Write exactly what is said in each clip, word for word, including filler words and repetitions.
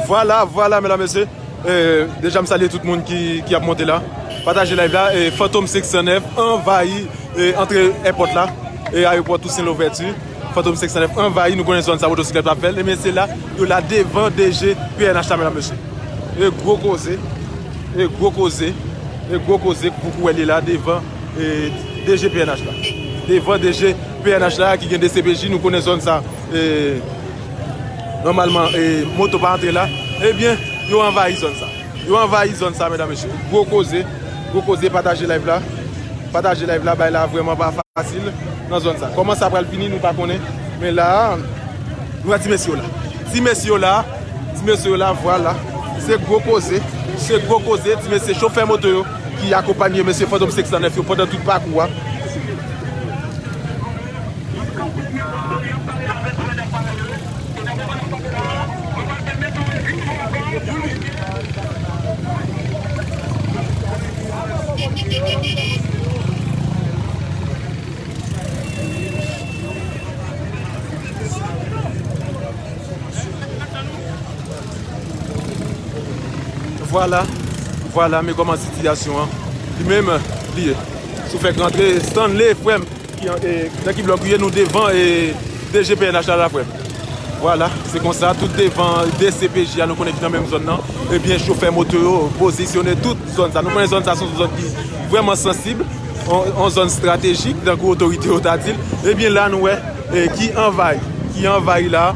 Vwala, vwala, medam, mesye. E, deja, m salye tout moun ki, ki ap monte la. Pataje live la. E, Fantom senk san nèf anvayi, e, antre èpòt la. E, ayewopò Tousen Louvèti. Fantom senk san nèf anvayi, nou konnen zòn sa, motosiklèt p ap fè l. E, mesye la, yo la devan D G P N H la, medam, mesye. E gwo koze. E gwo koze. E gwo koze pou kou wè li la devan, e, D G P N H la. Devan D G P N H la ki gen D C P J, nou konnen zòn sa. E, nòmalman, e, moto pa antre la. Ebyen, yo anvayi zòn sa. Yo anvayi zòn sa, medam, mesye. Gwo koze. Gwo koze, pataje live la. Pataje live la, bay la vrèman pa fasil nan zòn sa. Kòman sa pral fini, nou pa konnen. Men la, nou wè ti mesye yo la. Ti mesye yo la. Ti mesye yo la, vwala. Se gwo koze. Se gwo koze. Ti mesye chofè moto yo ki akonpanye mesye Fantom senk san nèf yo pandan tout pakou a. Vwala, vwala, men kòman sitiyasyon an. Li menm, li ye. Si w fèk rantre, Stanley, frè m, ki, e, nan ki blòk ou ye, nou devan, e, D G P N H la, la, frè m. Vwala, se konsa, tout devan D C P J a, nou konnen ki nan menm zòn nan. Ebyen, chofè moto yo pozisyone tout zòn sa. Nou konnen zòn sa se yon zòn ki vrèman sansib, yon, yon zòn estratejik, tankou otorite yo ta di l. Ebyen, la, nou wè, e, ki anvayi, ki anvayi la,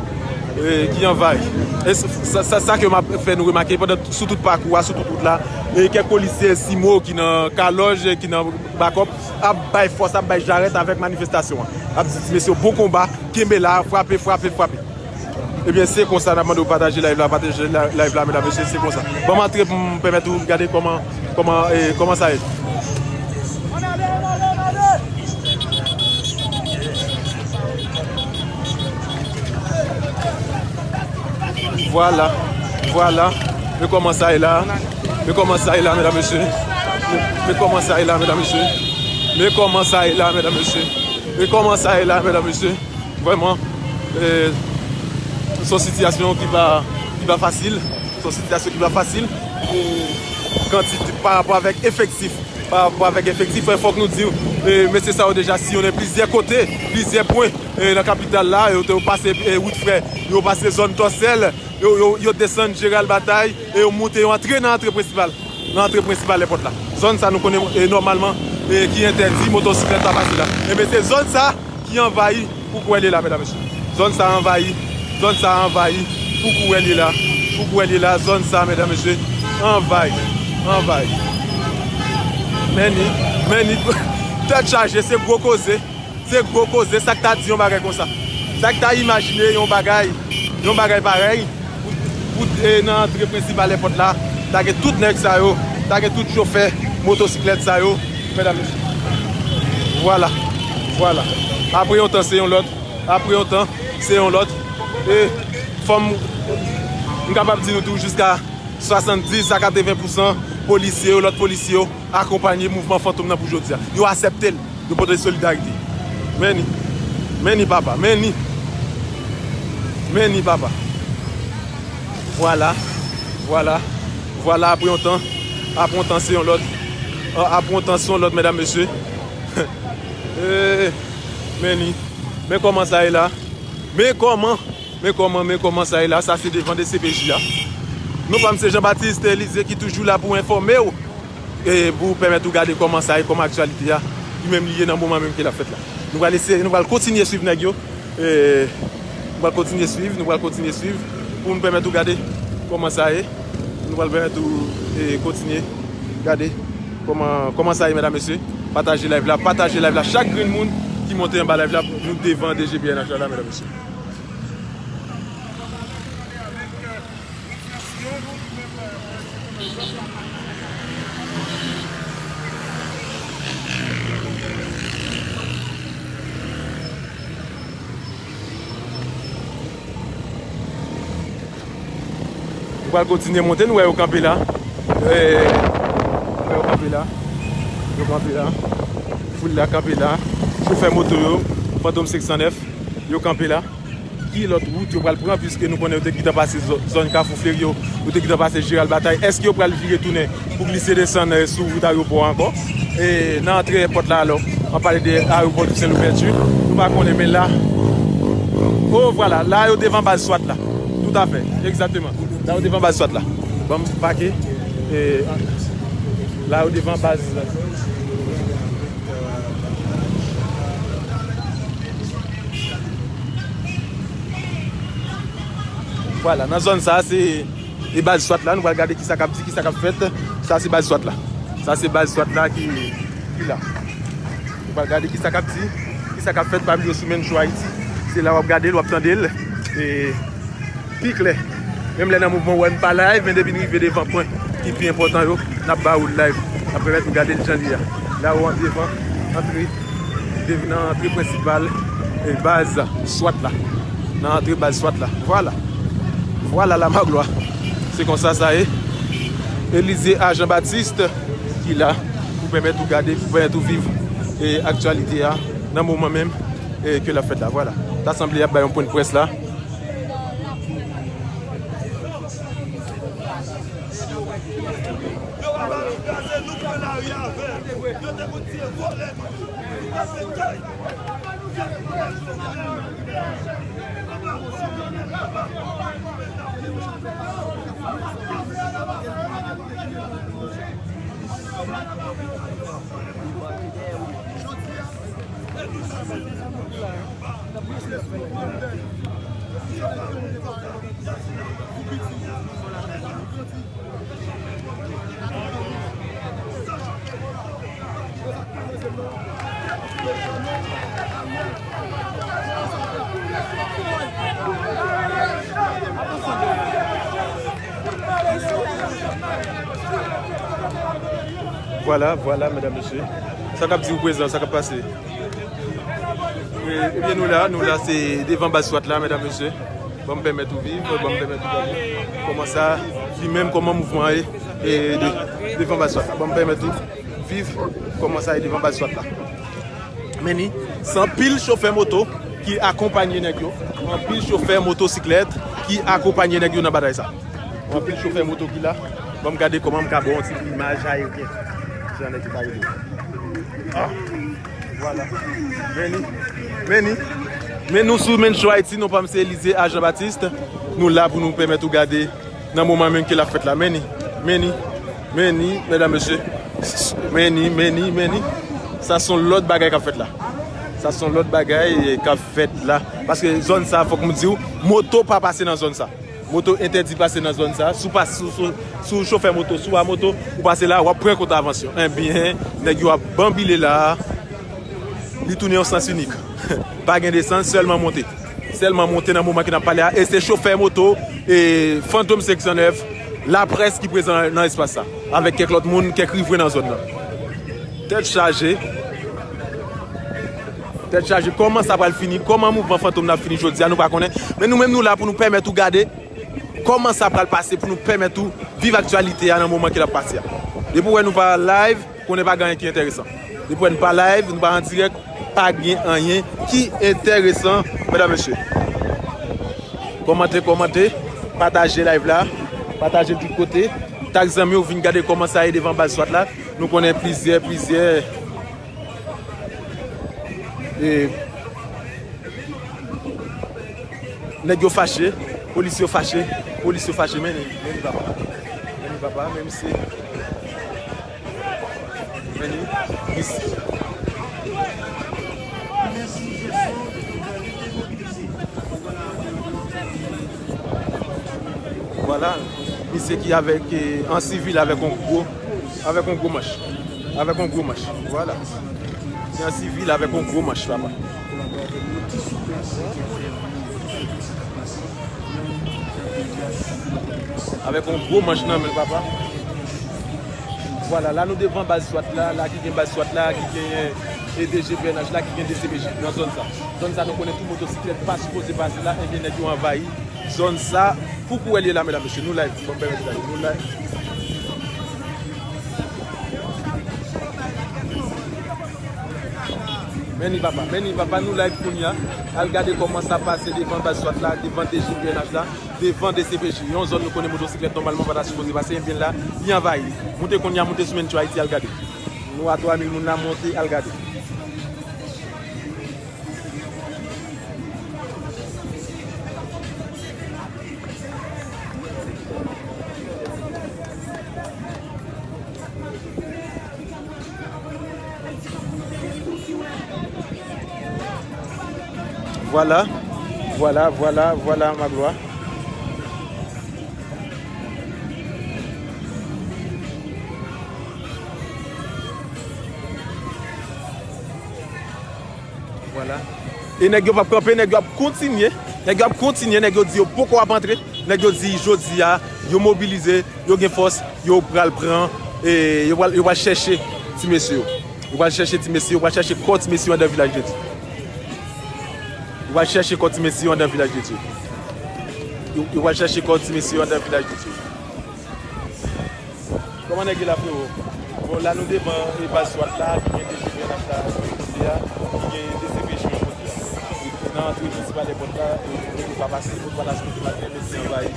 e, ki anvayi. E s-, sa, sa, sa ke m ap fè nou remake pandan, sou tout pakou a, sou tout wout la, e kèk polisye simo ki nan kalòj, ki nan bakòp, ap bay fòs, ap bay jarèt avèk manifestasyon an. Ap di ti mesye yo bon konba, kenbe la, frape, frape, frape. Ebyen, se konsa n ap mande w pataje live la, pataje la, live la, medam, mesye, se konsa. Ban m antre pou m pèmèt ou gade kòman, kòman, e, kòman sa ye. Vwala, vwala. Men kòman sa ye la. Men kòman sa ye la, medam, mesye. Men kòman sa ye la, medam, mesye. Men kòman sa ye la, medam, mesye. Men kòman sa ye la, medam, mesye. Vrèman, e, se yon sitiyasyon ki pa, ki pa fasil. Se yon sitiyasyon ki pa fasil pou kantite, pa rapò avèk efektif. Pa rapò avèk efektif, fòk nou di, e, mesye sa yo deja siyonnen plizyè kote, plizyè pwen, e, nan kapital la. Yo te, yo pase, e, wout frè, yo pase zòn Tòsèl, yo, yo, yo desann Jeral Batay, e yo moute, yo antre nan antre prensipal, nan antre prensipal èpòt la. Zòn sa nou konnen, e, nòmalman, e, ki entèdi motosiklèt pa pase la. Ebyen, se zòn sa ki anvayi pou kou wè li la, medam, mesye. Zòn sa anvayi, zòn sa anvayi pou kou wè li la, pou kou wè li la, zòn sa, medam, mesye, anvayi, anvayi. Men ni, men ni, tèt chaje, se gwo koze, se gwo koze, sa k ta di yon bagay konsa? Sa k ta imajine yon bagay, yon bagay parèy? Pou, pou, e, nan antre prensipal èpòt la, ta gen tout nèg sa yo, ta gen tout chofè motosiklèt sa yo, medam, mesye. Vwala, vwala. Apre yon tan, se yon lòt. Apre yon tan, se yon lòt. E fò m, m kapab di nou tou, jiska swasanndis a katreven pousan polisye yo, lòt polisye yo, akonpanye mouvman Fantom nan pou jodi a. Yo aksepte l. Nou pote solidarite. Men ni. Men ni, papa. Men ni. Men ni, papa. Vwala. Vwala. Vwala, apre yon tan. Apre yon tan, se yon lòt. A, apre yon tan, se yon lòt, medam, mesye. E, men ni. Men kòman sa ye la. Men kòman. Men kòman, men kòman sa ye la. Sa, se devan D C P J a. Non pa m se Jean Baptiste Elysée ki toujou la pou enfòme w. E pou pèmèt ou gade kòman sa ye, kòman aktyalite a, li menm li ye nan moman menm ke l ap fèt la. Nou pral eseye, nou pral kontinye swiv nèg yo. E nou pral kontinye swiv, nou pral kontinye swiv pou nou pèmèt ou gade kòman sa ye. Nou pral pèmèt ou, e, kontinye gade kòman, kòman sa ye, medam, mesye. Pataje live la, pataje live la. Chak grenn moun ki monte anba live la, nou devan D G P N H la, medam, mesye. Nou pral kontinye monte, nou wè yo kanpe la. Eh, nou wè yo kanpe la. Yo kanpe la. Foul la kanpe la. Chofè moto yo, Fantom senk san nèf, yo kanpe la. Ki lòt wout yo pral pran, piske nou konnen yo te gentan pase zò-, zòn Kafou Feri yo, yo te gentan pase Jeral Batay. Èske yo pral vire tounen pou glise desann, eh, sou wout ayewopò a ankò? E nan antre èpòt la, alò, an pale de ayewopò Toussaint Louverture. Nou pa konnen, men la, oh, vwala, la yo devan baz swat la. Toutafè, egzakteman. La yo devan baz swat la. Ban m pake. E, la yo devan baz. Vwala, nan zòn sa, se, e baz swat la, nou pral gade kisa k ap di, kisa k ap fèt. Sa se baz swat la. Sa se baz swat la ki, ki la. Nou pral gade kisa k ap di, kisa k ap fèt pami yo sou Mencho Haiti. Se la w ap gade l, w ap tande l. E pi klè. Menm lè nan mouvman, w wè n pa live, men depi n rive devan pwen ki pi enpòtan yo, n ap ba ou l live. N ap pèmèt ou gade l jan li ye a. La ou an devan antre, de-, nan antre prensipal, e, baz swat la. Nan antre baz swat la. Vwala. Vwala la maglwa. Se konsa sa ye. Elize a Jean Baptiste ki la pou pèmèt ou gade, pou pèmèt ou viv, e, aktyalite a nan moman menm, e, ke l ap fèt la. Vwala. Ta sanble y ap bay yon pwen de près la. Vwala, vwala, medam, mesye. Sa k ap di w prezan, sa k ap pase? E, ebyen, nou la, nou la, se devan baz swat la, medam, mesye. Ban m pèmèt ou viv, ban m pèmèt ou gade kòman sa, li menm, kòman mouvman an ye, e, de-, devan baz swat la. Ban m pèmèt ou viv kòman sa ye devan baz swat la. Men ni, se anpil chofè moto ki akonpanye nèg yo. Anpil chofè motosiklèt ki akonpanye nèg yo nan batay sa. Anpil chofè moto ki la. Ban m gade kòman m ka ba w yon ti imaj ayeryen. Jan nèg yo ka rele. Ah, vwala. Men ni. Men ni. Men nou sou Mencho Haiti, non pa m se Elize a Jean Baptiste. Nou la pou nou pèmèt ou gade nan moman menm ke l ap fèt la. Men ni, men ni, men ni, medam, mesye. Men ni, men ni, men ni. Sa se yon lòt bagay k ap fèt la. Sa se yon lòt bagay, e, k ap fèt la. Paske zòn sa, fòk m di w, moto pa pase nan zòn sa. Moto entèdi pase nan zòn sa. Si w pa, si w, si w, si w chofè moto, si w a moto, ou pase la, w ap pran kontravansyon. Ebyen, nèg yo ap banbile la. Li tounen yon sans inik. Pa gen desann, sèlman monte. Sèlman monte nan moman ke n ap pale a. E se chofè moto, e Fantom senk san nèf, laprès ki prezan nan espas sa. Avèk kèk lòt moun, kèk rivren nan zòn nan. Tèt chaje. Tèt chaje. Kòman sa pral fini? Kòman mouvman Fantom nan ap fini jodi a? Nou pa konnen. Men nou menm, nou la pou nou pèmèt ou gade kòman sa pral pase, pou nou pèmèt ou viv aktyalite a nan moman ke l ap pase a. Depi w wè nou pa live, konnen pa gen anyen ki enteresan. Depi w wè n pa live, nou pa an dirèk, pa gen anyen ki enteresan, medam, mesye. Kòmante, kòmante, pataje live la, pataje l tout kote. Tag zanmi w, vin gade kòman sa ye devan baz swat la. Nou konnen plizyè, plizyè, e, nèg yo fache, polis yo fache, polis yo fache, men ni, men ni papa. Men ni papa, men misye. Men ni, misye. Vwala, misye ki avèk, eh, an sivil avèk yon gwo, avèk yon gwo manch. Avèk yon gwo manch, vwala. Li an sivil avèk yon gwo manch, papa. Avèk yon gwo manch nan men l, papa. Vwala, la nou devan baz swat la, la ki gen baz swat la, ki genyen e D G P N H la ki gen D C P J nan zòn sa. Zòn sa nou konnen tout motosiklèt pa sipoze pase la, ebyen nèg yo anvayi zòn sa. Foukou wè l ye la, medam, mesye, nou live, ban m pèmèt nou live, nou live. Men ni papa, men ni papa, nou live kounye a. Al gade kòman sa pase devan baz swat la, devan D G P N H la, devan D C P J. Yon zòn nou konnen motosiklèt nòmalman pa ta sipoze pase, ebyen la, li anvayi. Moute kounye a, moute sou Menn Cho Ayiti, al gade. Nou a twa mil moun la, monte, al gade. Vwala, vwala, vwala, vwala, Maglwa. Vwala. E nèg yo p ap kanpe, nèg yo ap kontinye. Nèg yo ap kontinye, nèg yo di yo poko ap antre. Nèg yo di jodi a, yo mobilize, yo gen fòs, yo pral pran, e, yo pral, yo pral chèche ti mesye yo. Yo pral chèche ti mesye, yo pral chèche kò ti mesye yo anndan Vilaj de Dye. Yo pral chèche kò ti mesye yo anndan Vilaj de Dye. Yo, yo pral chèche kò ti mesye yo anndan Vilaj de Dye. Kòman nèg yo la, frewo? Bon, la nou devan, e, baz swat la, ki gen D G P N H la, ki gen D C P J yon kote a. E, nan antre prensipal èpòt la, e, nèg yo pa pase, pòt pa ta sipoze pase, nèg yo anvayi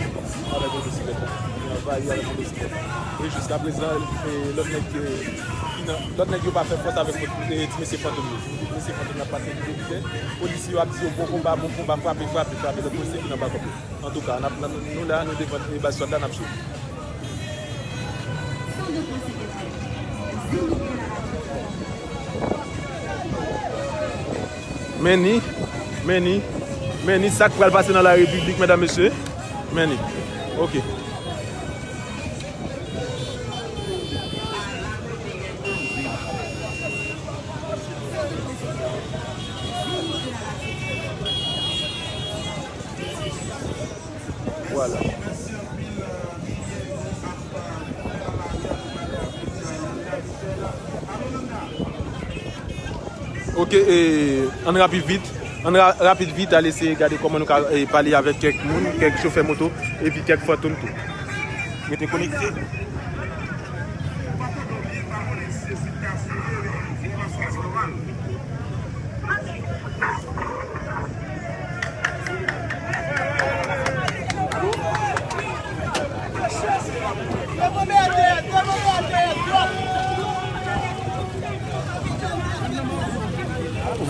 avèk motosiklèt la. Yo anvayi avèk motosiklèt la. E jiskaprezan, e, lòt nèg, e, ki nan, lòt nèg yo pa fè fòs avèk mot-, e, ti mesye Fantom yo. Ti mesye Fantom yo ap pase vit vit fè. Polisye yo ap di yo bon konba, bon konba, frape, frape, frape. Lòt polisye ki nan bakòp yo. Antouka, n ap, n ap, nou la, nou devan, e, baz swat la, n ap swiv. Men ni, men ni, men ni sa k pral pase nan la repiblik, medam, mesye. Men ni. Ok. Vwala. Ok, e, ann rapid vit. Ann ra-, rapid vit, al eseye gade kòman nou ka, e, pale avèk kèk moun, kèk chofè moto, epi kèk Fantom tou. Rete konekte.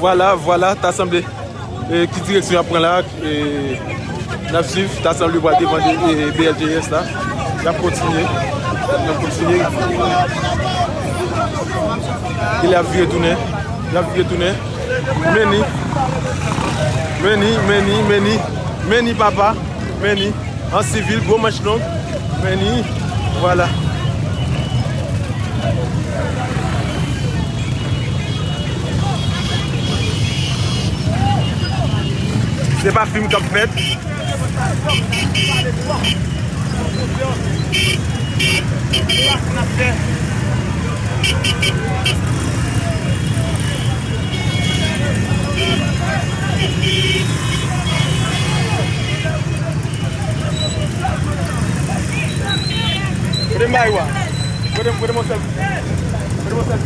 Vwala, vwala, ta sanble, e, ki direksyon y ap pran la, e, n ap swiv, ta sanble pral devan de, e, B L T S la. Y ap kontinye, y ap kontinye. E l ap vire tounen, l ap vire tounen. Men ni, men ni, men ni, men ni, men ni, papa, men ni. An sivil, gwo manch long. Men ni, vwala. Se pa fim k ap fèt. Kote m bay ou a? Kote, kote m sèl? Kote m sèl?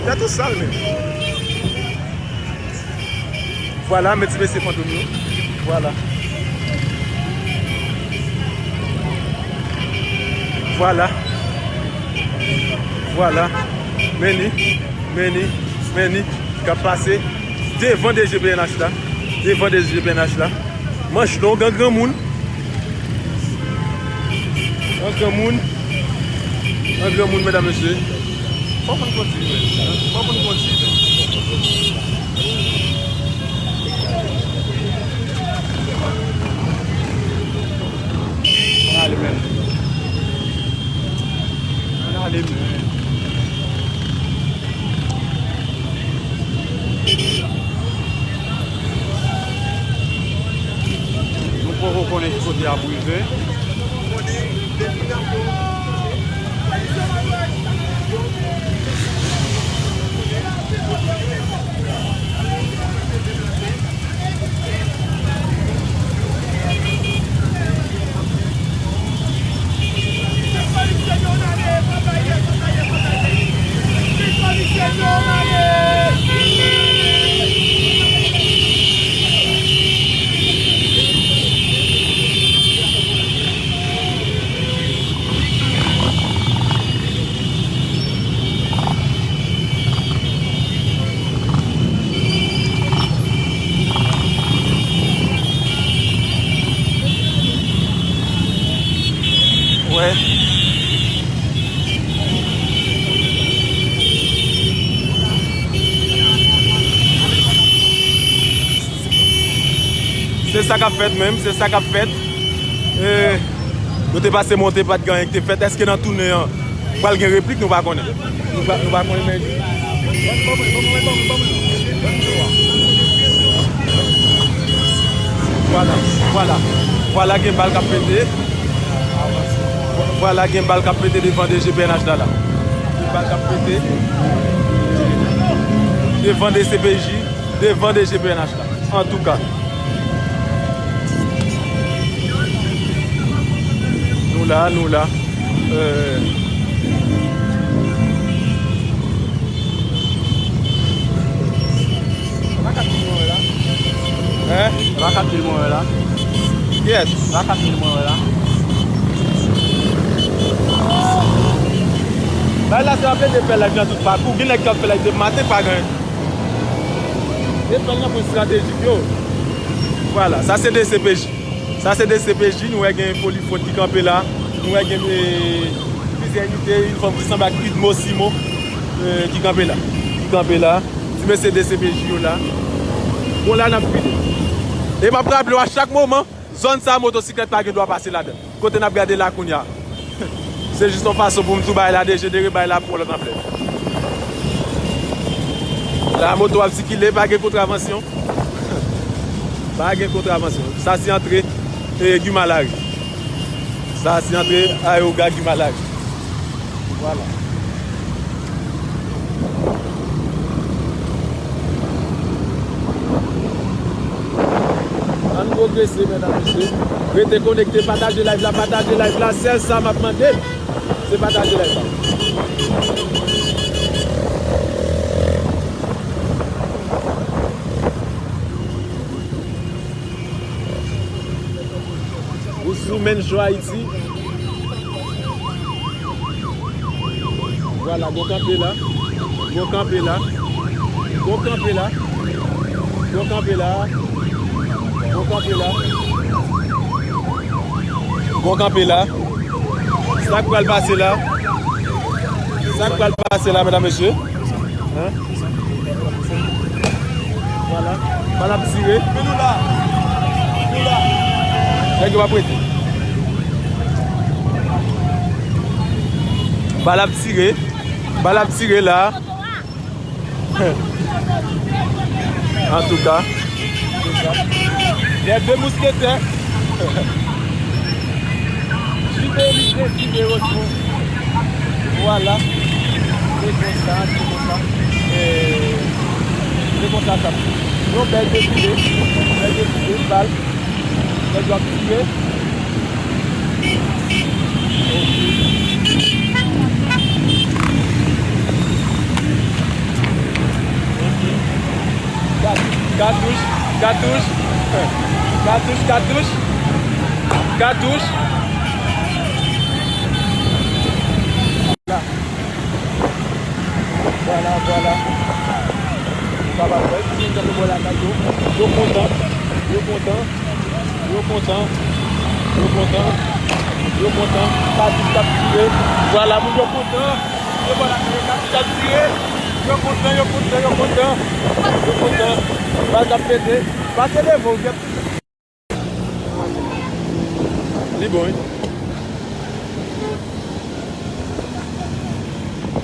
Tèt ou sal, men. Vwala, men ti mesye Fantom yo. Vwala. Vwala. Vwala. Men ni, men ni, men ni. K ap pase devan D G P N H la. Devan D G P N H la. Manch long an granmoun. An granmoun. An granmoun, medam, mesye. Fò konn kondi, men. Fò konn kondi, men. Ann ale, men. Ann ale, men. Poko konnen ki kote y ap rive. Wè. Se sa k ap fèt menm, se sa k ap fèt. E, yo te pase monte, pa t gen anyen ki te fèt. Èske nan tounen an, pral gen replik? Nou pa konnen. Nou pa, nou pa konnen, men vwala, vwala. Vwala, gen bal k ap pete. Vwala, gen bal k ap pete devan D G P N H la, la. Gen bal k ap pete devan D C P J, devan D G P N H la. Antouka, nou la, nou la. Euh, Hein? Se pa kat mil mwen wè la. Kiyès? Se pa kat mil mwen wè la. Bay la se ap ede fè live nan tout pakou. Gen nèg k ap fè live depi maten pa gen. E fè nan pwen estratejik yo. Vwala, sa se D C P J. Sa se D C P J, nou wè gen Foli Fraude ki kanpe la. Nou wè gen, eh, plizyè inite, yon fanm ki sanble ak Idmo Simon, eh, ki kanpe la. Ki kanpe la. Ti mesye D C P J yo la. Bon, la n ap file. E m ap raple w a chak moman, zòn sa a, motosiklèt pa gen dwa pase ladan l. Kote n ap gade la kounye a. Se jis yon fason pou m tou bay la dejenere, bay la pran lòt anplè. La moto ap sikile, pa gen kontravansyon. Pa gen kontravansyon. Sa se antre, eh, Guy Malary. Sa se antre Ayoga Guy Malary. Vwala. Ann pwogrese, medam, mesye. Rete konekte, pataje live la, pataje live la. Sèl sa m ap mande, se pataje live la. Ou sou Menn Cho Ayiti. Vwala, gon kanpe la. Gon kanpe la. Gon kanpe la. Gon kanpe la. Gon kanpe la. Gon kanpe la. Sa k pral pase la? Sa k pral pase la, medam, mesye? Hein? Vwala. Bal ap tire. Men nou la. Nou la. Nèg yo p ap rete. Bal ap tire. Bal ap tire la. Antouka, se sa. Les deux mousquetaires. Jibe Elite, Jibe Rodson. Vwala. Se konsa, se konsa. E, se konsa sa. Yon bèl defile. Bèl defile, bal. Nèg yo ap tire. Ok. Ok. Katouch, katouch, katouch. Katouch, katouch. Katouch. La. Vwala, vwala. Ou kapab wè, ti moun k ap bò lakay yo. Yo kontan. Yo kontan. Yo kontan. Yo kontan. Yo kontan. Katouch k ap tire. Vwala, moun yo kontan. Yo bò lakay yo, katouch ap tire. Yo kontan, yo kontan, yo kontan. Yo kontan. Bal k ap pete. Pase devan w, Li bon, wi.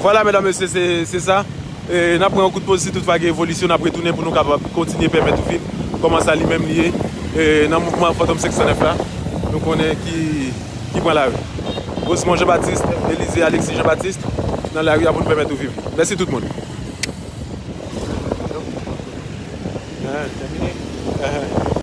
Vwala, medam, mesye, se, se sa. E, n ap pran yon kout poz, si toutfwa gen evolisyon, n ap retounen pou nou kapab kontinye pèmèt ou viv kòman sa li menm li ye. e, nan mouvman Fantom senk san nèf la, nou konnen ki, ki pran lari. Rosemond Jean Baptiste, Elysée Alexis Jean Baptiste, nan lari a pou nou pèmèt ou viv. Mèsi tout moun. Hein, tèmine. Hein.